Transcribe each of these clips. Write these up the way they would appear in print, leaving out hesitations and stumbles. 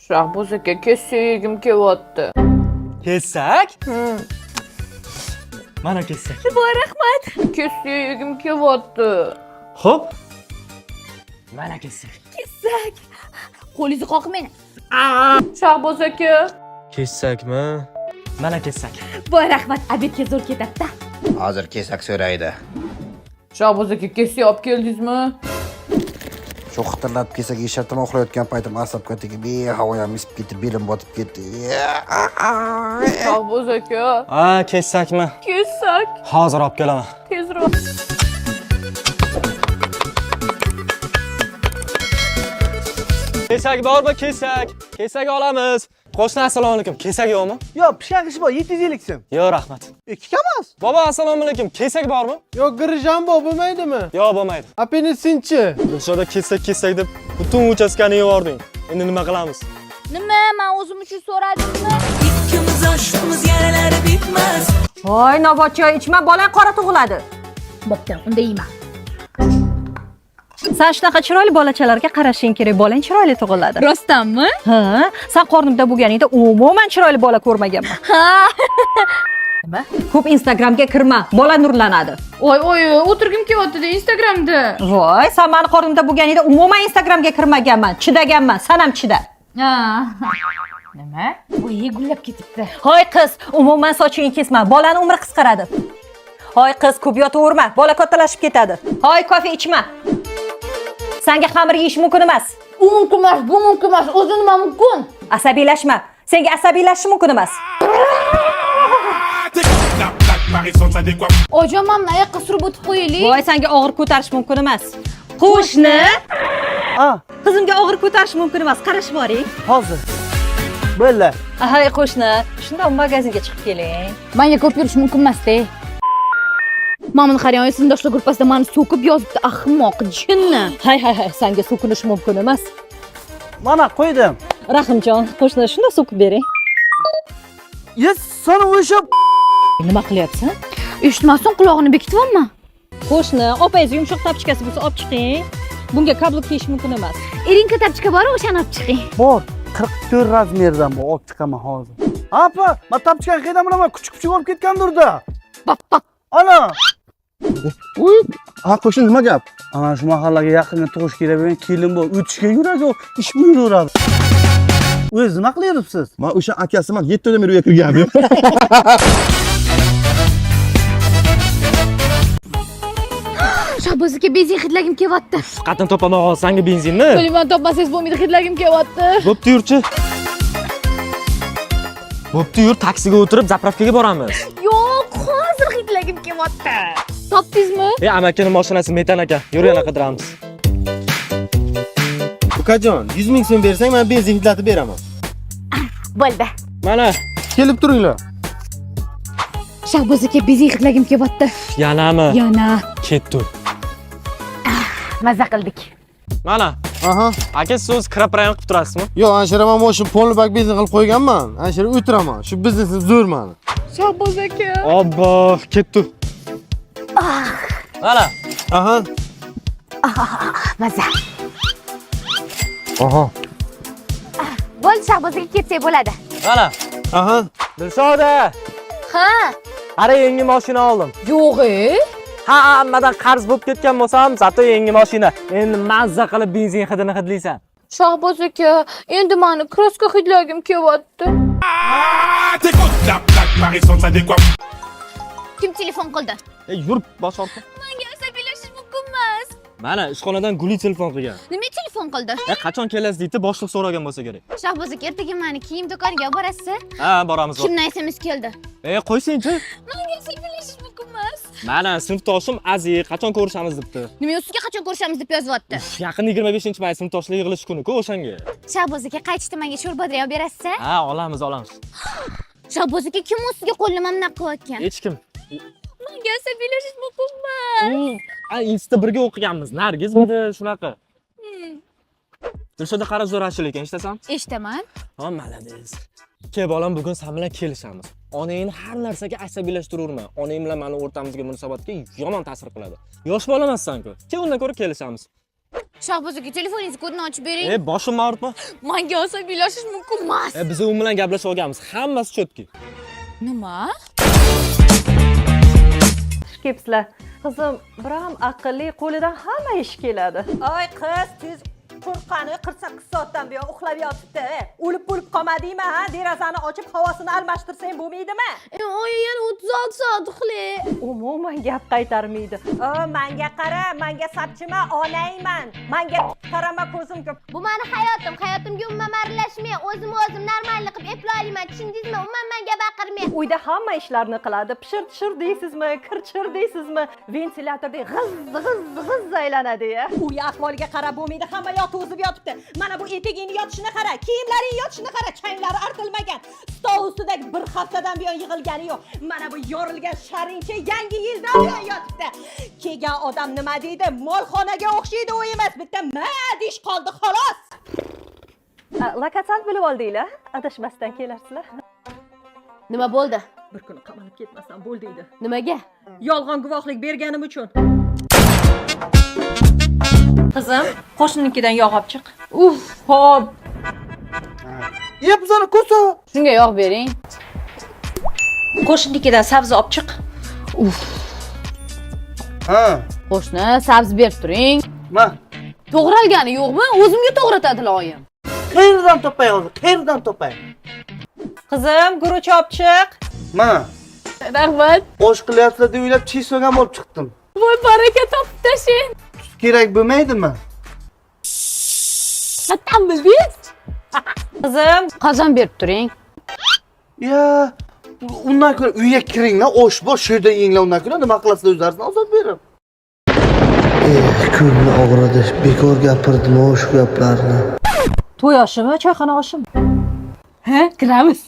Shahboz aka, kesak yegim kelyapti. Kessak? Mana kessak. Voy, rahmat. Kesak yegim kelyapti. Xo'p. Mana kessak. Kesak. Qo'lingizni qoqmang. Shahboz aka, Kessakmi? Mana kessak. Voy, rahmat. Обед ga zo'r ketadi-da. Hozir kesak so'raydi. Shahboz aka, kesak olib keldingizmi? Shu qitirlab kesak yeyishyapman, uxlayotgan paytim asabga tegib, havoyam isib ketdi, belim botib ketdi. Shahboz aka, Ha, kessakmi? kesak Hozir olib kelaman. Tezroq. Kesak bormi, kesak? Kesak olamiz. Qo'shni, assalomu alaykum. Kesak yo'qmi? Yo'q, pishgan ishi bor, 750 so'm. Yo'q, rahmat. Ikki emas. Bobo, assalomu alaykum. Kesak bormi? Yo'q, grijam bor, bo'lmaydimi? Yo'q, bo'lmaydi. Apelsinchi. Dilshoda kesak kesak deb butun uchastkani yeyording. Endi nima qilamiz? Nima, men o'zim uchun so'radimmi? Ikkimiz oshibmiz, yaralari bitmas. Voy, nobot choy ichma, bolang qora tug'iladi. Bo'pti, unda yeyman. San shunaqa chiroyli bolachalarga qarashing kerak, bolang chiroyli tug'iladi. Rostdanmi? Ha, san qornimda bo'lganingda umuman chiroyli bola ko'rmaganman. Ha. Nima? Ko'p Instagramga kirma, bola nurlanadi. Voy, voy, o'tirgim kelyapti Instagramda. Voy, san mani qornimda bo'lganingda umuman Instagramga kirmaganman, chidaganman, san ham chida. Ha. Nima? Voy, gullab ketibdi. Hoy qiz, umuman sochingni kesma, bolani umri qisqaradi. Hoy qiz, ko'p yotaverma, bola kattalashib ketadi. Hoy, kofe ichma. Sanga xamir yeyish mumkin emas. U mumkin emas, bu mumkin emas, o'zi nima mumkin? Asabiylashma. Senga asabiylashish mumkin emas. Ojon, mana oyoqqa surib o'tib qo'yaylik. Voy, senga og'ir ko'tarish mumkin emas. Qo'shni, Ha, qizimga og'ir ko'tarish mumkin emas. Qarashib boring. Hozir. Bo'ldi. Hay qo'shni, shundoq magazinga chiqib keling. Menga ko'p yurish mumkin emas-da. Mana buni qarang, sinfdoshlar gruppasida meni so'kib yozibdi, ahmoq, jinni. Hay hay hay, senga so'kinish mumkin emas. Mana qo'ydim. Rahimjon, qo'shni, shundoq so'kib bering. Yes, sana o'sha Nima qilyapsan? Eshitmasin, qulog'ini bekityapman. Qo'shni, opangiz yumshoq tapchkasi bo'lsa olib chiqing. Bunga каблук kiyish mumkin emas. Irinka tapchka bor, o'shani olib chiqing. Bor. 44 размер dan bu, olib chiqaman hozir. Apa, men tapchkani qayerdan bilaman, kuchuk-kuchuk bo'lib ketgandir-da. Ana. Ha, qo'shni, nima gap? Ana shu mahallaga yaqinda tug'ish kerak bo'lgan kelin bor. O'tishga yuragi yo'q, ish buyuraveradi. O'zi nima qilyapsiz? Man o'sha akasiman, 7 oydan beri uyga kirganim yo'q. Shahboz aka, benzin hidlagim kelyapti. Qatdan topaman hozir sanga benzinni. Bilmayman, topmasangiz bo'lmaydi, hidlagim kelyapti. Bo'pti, yurchi. Bo'pti, yur, taksiga o'tirib заправка ga boramiz. Yo'q, hozir hidlagim kelyapti. Topdingizmi? E, amakini mashinasi metan aka. Yur, yana qidiramiz. Ukajon, 100 ming so'm bersang, men benzin hidlatib beraman. Bo'ldi. Mana. Kelib turinglar. Shahboz aka, benzin hidlagim kelyapti. Yanami? Yana. Ketdi. Maza qildik. Mana. Aha. Aka, siz o'zi kraprayan qilib turasizmi? Yo'q, ana shu man mashina полный bak benzin qilib qo'yganman. Ana shu o'tiraman. Shu biznesim zo'r mani. Shahboz aka. Obbo, ketdi. Mana. Aha. Maza. Aha. Bo'ldi, Shahboz aka, ketsak bo'ladi. Mana. Aha. Dilshoda. Ha. Qara, yangi mashina oldim. Yo'q, e? Ha, hammadan qarz bo'lib ketgan bo'lsam, зато yangi mashina. Endi mazza qilib benzin hidini hidlaysan. Shahboz aka, endi mani краска hidlagim kelyapti. Kim telefon qildi? E, yur, bosh ortma. Menga asabiylashish mumkin emas. Mana, ishxonadan Guli telefon qilgan. Nima telefon qildi? E, qachon kelasiz deydi, boshliq so'ragan bo'lsa kerak. Shahboz aka, ertaga mani kiyim do'koniga olib borasiz? Ha, boramiz. Kimdan SMS keldi? E, qo'ysangchi. Menga asabiylashish mumkin emas. Mana, sinfdoshim Aziz, qachon ko'rishamiz debdi. Nima, ustiga qachon ko'rishamiz deb yozyapti? Yaqin 25-may sinfdoshlar yig'ilish kuni-ku o'shanga. Shahboz aka, qaytishda menga sho'rva olib berasiz? Ha, olamiz, olamiz. Shahboz aka, kim ustiga qo'lini mana bunaqa qilayotgan? Hech kim. Menga asabiylashish mumkin emas. A, institutda birga o'qiganmiz. Nargizmidi, shunaqa. Dilshoda, qara, zo'r ashula ekan, eshitasan? Eshitaman. Ha, молодец. Ke bolam, bugun sen bilan kelishamiz. Onangni har narsaga asabiylashtirurma. Onang bilan mani o'rtamizga munosabatga yomon ta'sir qiladi. Yosh bola emassan-ku. Ke, undan ko'ra kelishamiz. Shahboz aka, telefoningizni kodini ochib bering. Boshimni og'ritma. Menga asabiylashish mumkin emas. Biz u bilan gaplashib olganmiz. Hammasi cho'tki. Nima? Xush kelibsizlar. Qizim, biram aqlli, qo'lidan hamma ish keladi. Oy qiz, tez qo'rqqani 48 soatdan buyon uxlab yotibdi. O'lib bo'lib qolmadingmi, ha? Derazani ochib havosini almashtirsang bo'lmaydimi? Oyi yana 36 soat uxlay. Umuman gap qaytarmaydi. O, menga qara, menga sapchima, onangman. Menga qarama ko'zim ko'p. Bu meni hayotim, hayotimga umuman aralashmang. O'zim o'zim normallik qilib eplay olaman, tushundingizmi? Umuman menga baqirmang. Uyda hamma ishlarni qiladi. Pishir-tishir deysizmi, kir-chir deysizmi, ventilyatorda g'iz g'iz g'iz aylanadi ya. Uy ahvoliga qarab bo'lmaydi, hamma yoq to'zib yotibdi. Mana bu etigingni yotishini qara, kiyimlaring yotishini qara, changlari artilmagan. Stol ustidagi bir haftadan buyon yig'ilgani yo'q. Mana bu yorilgan sharingcha yangi yildan buyon yotibdi. Kelgan odam nima deydi? Molxonaga o'xshaydi u emas, bitta ma deyish qoldi xolos. Lokatsiyani bilib oldinglar, adashmasdan kelarsizlar. Nima bo'ldi? Bir kuni qamalib ketmasam bo'ldi edi. Nimaga? Yolg'on guvohlik berganim uchun. Qizim, qo'shninikidan yog' olib chiq. Uf, hop. Bizani ko'sa. Shunga yog' bering. Qo'shninikidan sabzi olib chiq. Uf. Ha. Qo'shni, sabzi berib turing. Ma. To'g'ralgani yo'qmi? O'zimga to'g'ratadilar oyim. Qayerdan topay hozir? Qayerdan topay? Qizim, guruch olib chiq. Ma. Rahmat. Osh qilyapsizlar deb o'ylab chis so'gan bo'lib chiqdim. Voy baraka topib tashlang. Tuz kerak bo'lmaydimi? Qattan bildingiz? Qizim, qozon berib turing. Ya, undan ko'ra uyga kiringlar, osh bor, shu yerda yenglar, undan ko'ra nima qilasizlar o'zlaringiz ozod berib. Ko'ngli og'ridi, bekor gapirdim shu gaplarni. To'y oshimi, choyxona oshimi? Ha, kiramiz.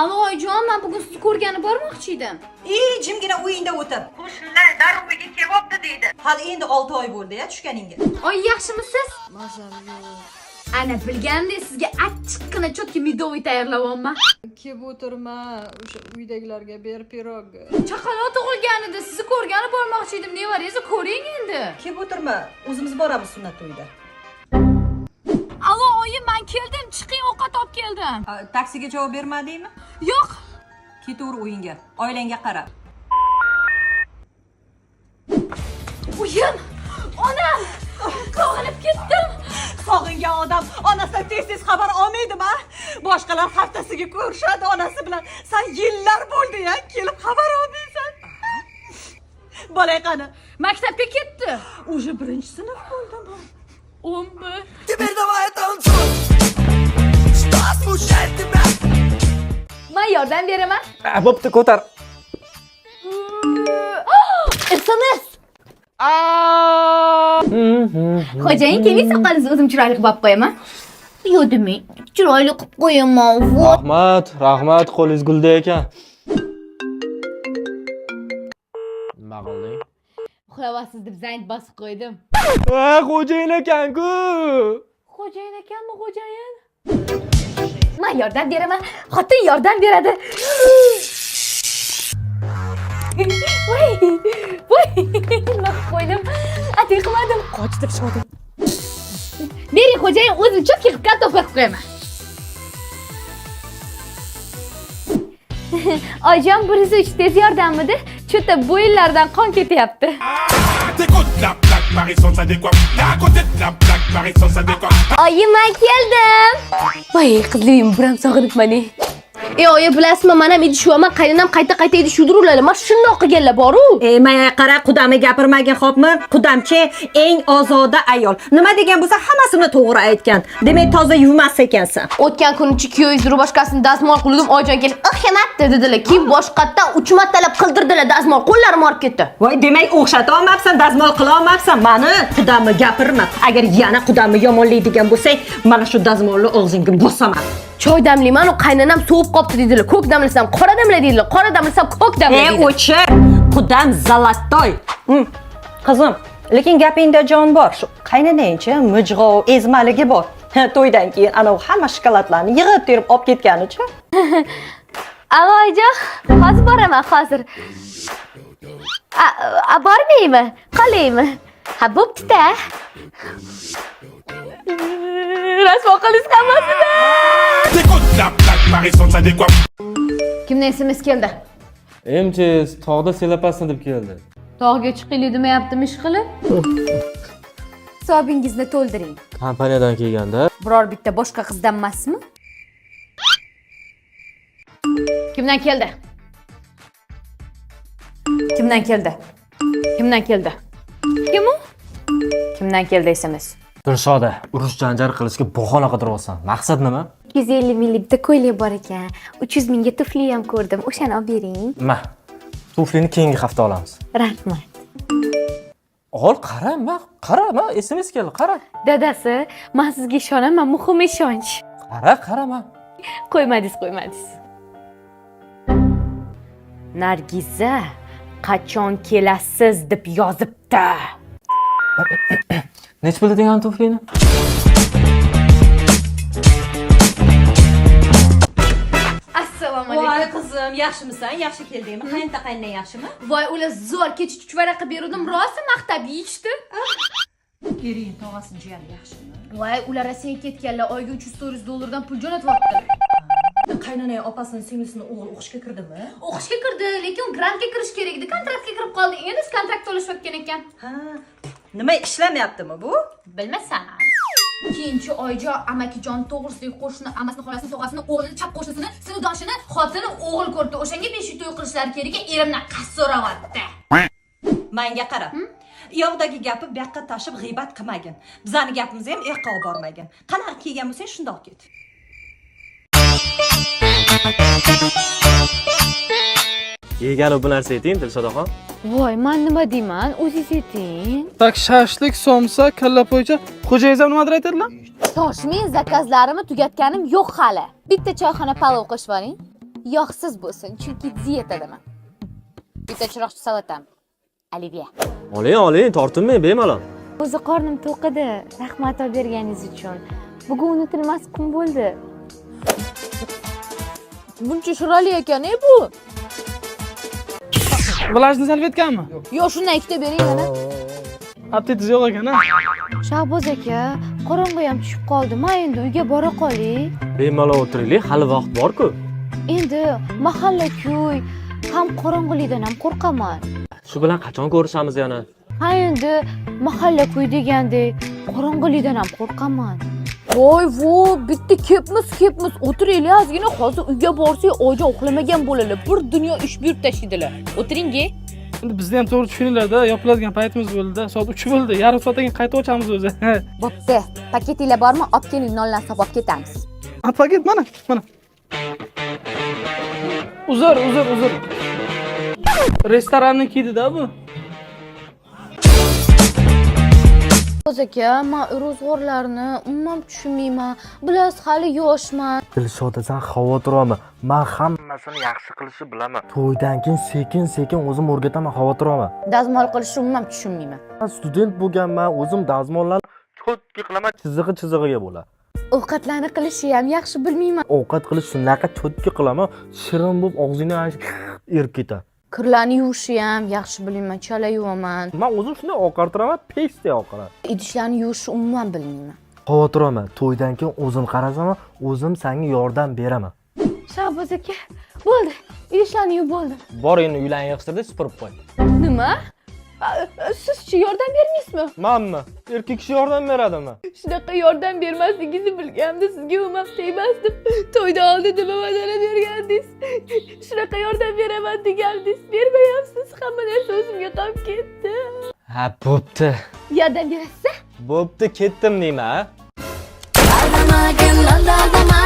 Alo oyijon, men bugun sizni ko'rgani bormoqchi edim. Ey, jimgina uyingda o'tir. Qo'shnilar darrov uyga kelyapti deydi. Hali endi 6 oy bo'ldi-ya tushganingga. Oy, yaxshimisiz? Ana bilgandek sizga achchiqqina cho'tki medovый tayyorlayapman. Kelib o'tirma, o'sha uydagilarga ber pirog. Chaqaloq tug'ilganida sizni ko'rgani bormoqchi edim. Nevarangizni ko'ring endi. Kelib o'tirma, o'zimiz boramiz sunnat uyida. Alo oyim, men keldim, chiqing, ovqat olib keldim. Taksiga javob bermadingmi? Yo'q. Ketaver uyingga, oilangga qara. Uyim, onam, sog'inib ketdim. Sog'ingan odam onasidan tez-tez xabar olmaydimi? Boshqalar haftasiga ko'rishadi onasi bilan. Sen yillar bo'ldi-ya, kelib xabar olmaysan. Bola qani? Maktabga ketdi. Уже 1-sinf bo'ldimi? 11. Теперь давай танцуй. Что смущает тебя? Men yordam beraman. Bo'pti, ko'tar. SMS. Xo'jayin, keling soqolingizni o'zim chiroyli qilib olib qo'yaman. Yo'q demang, chiroyli qilib qo'yaman. Voy. Rahmat, rahmat, qo'lingiz gulda ekan. Nima qilding? Uxlayapsiz deb zang bosib qo'ydim. Ha, xo'jayin ekan-ku. Xo'jayin ekanmi, xo'jayin? Men yordam beraman. Xotin yordam beradi. Voy! Voy! Nima qilib qo'ydim? Atay qilmadim. Qoch deb shodim. Bering xo'jayin, o'zim cho'tki qilib kartoshka qilib qo'yaman. Oyijon, 103 tez yordammidi? Cho'ta bo'yinlardan qon ketyapti. Oyim, men keldim. Voy, qizligim biram sog'inibman. Oyi, bilasizmi, men ham idish yuvaman, qaynonam qayta-qayta idish yuvdirularlar. Men shundoq qilganlar bor-u. Menga qara, qudamni gapirmagin, xo'pmi? Qudamchi eng ozoda ayol. Nima degan bo'lsa hammasini to'g'ri aytgan. Demak, toza yuvmas ekansan. O'tgan kunichi kuyovingiz rubashkasini dazmol qildim, oyijon kelib, "Ix, dedilar. Keyin boshqatdan 3 martalab qildirdilar dazmol, qo'llarim og'rib ketdi. Voy, demak, o'xshata olmabsan, dazmol qila olmabsan. Mani qudamni gapirma. Agar yana qudamni yomonlaydigan bo'lsang, mana shu dazmolni og'zingga bosaman. Choy damlayman, u qaynonam sovib qopti dedilar. Ko'k damlasam qora damla dedilar. Qora damlasam ko'k damla dedilar. O'chir. Qudam zalatoy. Qizim, lekin gapingda jon bor. Shu qaynonangchi mijg'ov, ezmaligi bor. To'ydan keyin ana u hamma shokoladlarni yig'ib terib olib ketganicha. Alo oyijon, hozir boraman, hozir. A bormaymi? Qolaymi? Ha, bo'pti-da. Rasvo qilish hammasida. Kimdan SMS keldi? MCS tog'da selapasini deb keldi. Tog'ga chiqaylik demayaptimi ish qilib? Hisobingizni to'ldiring. Kompaniyadan kelganda. Biror bitta boshqa qizdan emasmi? Kimdan keldi? Kimdan keldi? Kimdan keldi? Kim u? Kimdan keldi SMS? Dilshoda, urush janjal qilishga bahona qidiryapsan. Maqsad nima? 250 minglik bitta ko'ylak bor ekan. 300 mingga tufli ham ko'rdim. O'shani olib bering. Ma. Tuflini keyingi hafta olamiz. Rahmat. Ol, qara, ma, qara, ma, SMS keldi, qara. Dadasi, men sizga ishonaman, muhim ishonch. Qara, qara, ma. Qo'ymadingiz, qo'ymadingiz. Nargiza, qachon kelasiz deb yozibdi. Necha pul degan tuflini? Assalomu Voy qizim, yaxshimisan? Yaxshi keldingmi? Qaynota qaynona yaxshimi? Voy, ular zo'r kecha chuchvara qilib berdim, rosa maqtab yeyishdi. Ering tog'asini jiyani yaxshimi? Voy, ular Rossiyaga ketganlar, oyga 300-400 dollardan pul jo'natyapti. Qaynonang opasini, singlisini o'g'li o'qishga kirdimi? O'qishga kirdi, lekin grantga kirish kerak edi, kontraktga kirib qoldi. Endi kontrakt to'lashayotgan ekan. Ha, nima ishlamayaptimi bu? Bilmasam. Keyinchi Oyjon amakijon to'g'risidagi qo'shni amasini, xolasini, tog'asini, o'g'lini, chap qo'shnisini, sinfdoshini, xotini o'g'il ko'rdi. O'shanga 5 to'y qilishlari kerak ekan, erimdan qas so'rayapti. Menga qara. Yoqdagi gapi bu yoqqa tashib g'iybat qilmagin. Bizani gapimizni ham u yoqqa olib bormagin. Qanaqa kelgan bo'lsang shundoq ket. Yegani bu narsa ayting, Dilshodaxon. Voy, men nima deyman? O'zingiz ayting. Tak shashlik, somsa, kalla poycha. Xo'jangiz ham nimadir aytadilar? Toshming zakazlarimni tugatganim yo'q hali. Bitta choyxona palov qo'shib oling. Yog'siz bo'lsin, chunki diyetadaman. Bitta chiroqchi salatam. Olivia. Oling, oling, tortinmang bemalol. O'zi qornim to'q edi. Rahmat olib berganingiz uchun. Bugun unutilmas kun bo'ldi. Buncha shirali ekan, bu. Vlajni salvetkanmi? Yo'q, shundan ikkita bering mana. Aptetingiz yo'q ekan, ha? Shahboz aka, qorong'i ham tushib qoldi. Men endi uyga bora qolay. Bemalol o'tiraylik, hali vaqt bor-ku. Endi mahalla kuy, ham qorong'ilikdan ham qo'rqaman. Shu bilan qachon ko'rishamiz yana? Ha, endi mahalla kuy degandek, qorong'ilikdan ham qo'rqaman. Voy, voy, bitta kepmiz, kepmiz. O'tiraylik ozgina, hozir uyga borsak, Oyjon uxlamagan bo'ladi. Bir dunyo ish buyurib tashlaydilar. O'tiring-e. Endi bizni ham to'g'ri tushuninglar-da, yopiladigan paytimiz bo'ldi-da. Soat 3 bo'ldi. Yarim soatdan keyin qayta ochamiz o'zi. Bo'pti. Paketinglar bormi? Olib keling, nonlarni sopib olib ketamiz. Ha, paket mana, mana. Uzr, uzr, uzr. Restoranniki edi-da bu. Shahboz aka, men ro'zg'orlarni umuman tushunmayman. Bilasiz, hali yoshman. Dilshoda, sen xavotir olma. Men hammasini yaxshi qilishni bilaman. To'ydan keyin sekin-sekin o'zim o'rgataman, xavotir olma. Dazmol qilishni umuman tushunmayman. Men student bo'lganman, o'zim dazmollarni cho'tki qilaman, chizig'i chizig'iga bo'ladi. Ovqatlarni qilishni ham yaxshi bilmayman. Ovqat qilish shunaqa cho'tki qilaman, shirin bo'lib og'zingdan erib ketadi. Kirlarni yuvishni ham yaxshi bilmayman, chala yuvaman. Men o'zim shunday oqartiraman, pestday oqaradi. Idishlarni yuvishni umuman bilmayman. Xavotir olma, to'ydan keyin o'zim qarasaman, o'zim senga yordam beraman. Shahboz aka, bo'ldi. Idishlarni yuvib bo'ldim. Bor endi uylarni yig'ishtirda supurib qo'y. Nima? Sizchi yordam bermaysizmi? Manmi? Erkak kishi yordam beradimi? Shunaqa yordam bermasligingizni bilganimda sizga umuman tegmasdim. To'yda oldin nima va'dalar bergandingiz? Shunaqa yordam beraman degandingiz, bermayapsiz. Hamma narsa o'zimga qolib ketdi. Ha, bo'pti. Yordam berasiz? Bo'pti, ketdim deyman. Aldamagin, aldama.